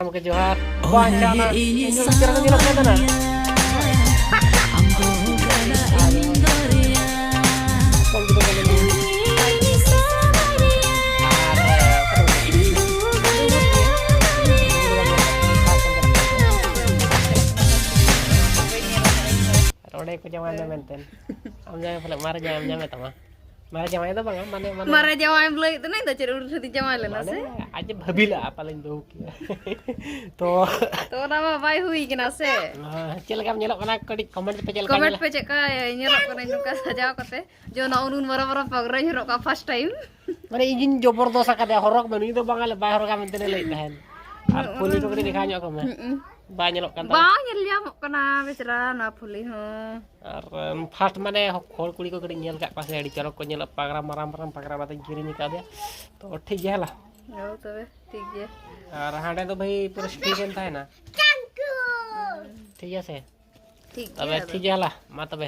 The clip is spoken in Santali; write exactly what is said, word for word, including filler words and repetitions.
ᱜᱚᱢᱠᱮ ᱡᱚᱦᱟᱨ᱾ ᱵᱟᱝ ᱪᱟᱞᱟᱜ ᱤᱧ ᱪᱮᱫ ᱞᱮᱠᱟ ᱧᱮᱞᱚᱜ ᱠᱟᱱ ᱛᱟᱦᱮᱱᱟ᱾ ᱚᱸᱰᱮ ᱠᱚ ᱡᱟᱶᱟᱭ ᱮᱱᱟ ᱢᱮᱱᱛᱮ᱾ ᱟᱢ ᱡᱟᱶᱟᱭ ᱯᱟᱞᱮ ᱢᱟᱨᱮ ᱡᱟᱶᱟᱭ ᱮᱢ ᱧᱟᱢᱮ ᱛᱟᱢᱟ᱾ ᱢᱟᱨᱮ ᱡᱟᱶᱟᱭ ᱫᱚ ᱵᱟᱝᱟ, ᱢᱟᱱᱮ, ᱢᱟᱱᱮ ᱢᱟᱨᱮ ᱡᱟᱶᱟᱭ ᱮᱢ ᱞᱟᱹᱭᱮᱫ ᱛᱟᱦᱮᱱᱟ, ᱤᱧ ᱫᱚ ᱪᱮᱫ ᱩᱱᱤ ᱴᱷᱮᱱ ᱡᱟᱶᱟᱭ ᱞᱮᱱᱟ ᱢᱟᱱᱮ ᱥᱮ? ᱟᱡ ᱮ ᱵᱷᱟᱹᱵᱤ ᱞᱟᱜᱼᱟ ᱯᱟᱞᱮᱧ ᱵᱟᱹᱦᱩ ᱠᱮᱭᱟ᱾ ᱛᱚ ᱛᱚ ᱚᱱᱟ ᱢᱟ ᱵᱟᱭ ᱦᱩᱭ ᱠᱟᱱᱟ ᱥᱮ᱾ ᱪᱮᱫ ᱞᱮᱠᱟᱢ ᱧᱮᱞᱚᱜ ᱠᱟᱱᱟ? ᱠᱟᱹᱴᱤᱡ comment ᱯᱮ, ᱪᱮᱫ ᱞᱮᱠᱟ comment ᱧᱮᱞᱚᱜ? ᱯᱮ ᱪᱮᱫ ᱞᱮᱠᱟ ᱧᱮᱞᱚᱜ ᱠᱟᱱᱟᱹᱧ ᱱᱚᱝᱠᱟ ᱥᱟᱡᱟᱣ ᱠᱟᱛᱮ? ᱡᱮ ᱚᱱᱟ ᱩᱱᱩᱱ ᱢᱟᱨᱟ ᱢᱟᱨᱟ ᱯᱟᱜᱽᱨᱟᱧ ᱦᱚᱨᱚᱜ ᱠᱟᱜᱼᱟ first time᱾ ᱢᱟᱱᱮ ᱤᱧᱤᱧ ᱡᱚᱵᱚᱨᱫᱚᱥ ᱟᱠᱟᱫᱮᱭᱟ, ᱦᱚᱨᱚᱜ ᱢᱮ, ᱱᱩᱭ ᱫᱚ ᱵᱟᱝ ᱟᱞᱮ ᱵᱟᱭ ᱦᱚᱨᱚᱜᱟ ᱢᱮᱱᱛᱮ ᱞᱮ ᱞᱟᱹᱭᱮᱫ ᱛᱟᱦᱮᱸᱱ᱾ ᱟᱨ ᱯᱷᱩᱞᱤ ᱠᱚ ᱠᱟᱹᱴᱤᱡ ᱫᱮᱠᱷᱟᱣ ᱧᱚᱜ ᱠᱚᱢᱮ᱾ ᱦᱩᱸ᱾ ᱵᱟᱭ ᱧᱮᱞᱚᱜ ᱠᱟᱱ ᱛᱟᱢᱟ᱾ ᱵᱟᱝ ᱧᱮᱞ ᱧᱟᱢᱚᱜ ᱠᱟᱱᱟ ᱵᱮᱪᱟᱨᱟ ᱱᱚᱣᱟ ᱯᱷᱩᱞᱤ ᱦᱚᱸ᱾ ᱟᱨ first ᱢᱟᱱᱮ ᱦᱚᱲ ᱠᱩᱲᱤ ᱠᱚ ᱠᱟᱹᱴᱤᱡ ᱧᱮᱞ ᱠᱟᱜ ᱠᱚᱣᱟ ᱥᱮ, ᱟᱹᱰᱤ ᱪᱚᱨᱚᱠ ᱠᱚ ᱧᱮᱞᱚᱜ, ᱯᱟᱜᱽᱨᱟ, ᱢᱟᱨᱟᱝ ᱢᱟᱨᱟᱝ ᱯᱟᱜᱽᱨᱟ, ᱚᱱᱟᱛᱮᱧ ᱠᱤᱨᱤᱧ ᱟᱠᱟᱫᱮᱭᱟ᱾ ᱛᱚ ᱴᱷᱤᱠ ᱜᱮᱭᱟ ᱦᱮᱞᱟ᱾ ᱦᱳᱭ ᱛᱚᱵᱮ ᱴᱷᱤᱠ ᱜᱮᱭᱟ᱾ ᱟᱨ ᱦᱟᱸᱰᱮ ᱫᱚ ᱵᱷᱟᱹᱭ ᱯᱩᱨᱟᱹ ᱥᱴᱤᱞ ᱮᱢ ᱛᱟᱦᱮᱱᱟ᱾ ᱴᱷᱤᱠ ᱜᱮᱭᱟ ᱥᱮ? ᱴᱷᱤᱠ ᱛᱚᱵᱮ ᱜᱮᱭᱟ ᱴᱷᱤᱠ ᱟᱫᱚ᱾ ᱜᱮᱭᱟ ᱦᱮᱞᱟ, ᱢᱟ ᱛᱚᱵᱮ᱾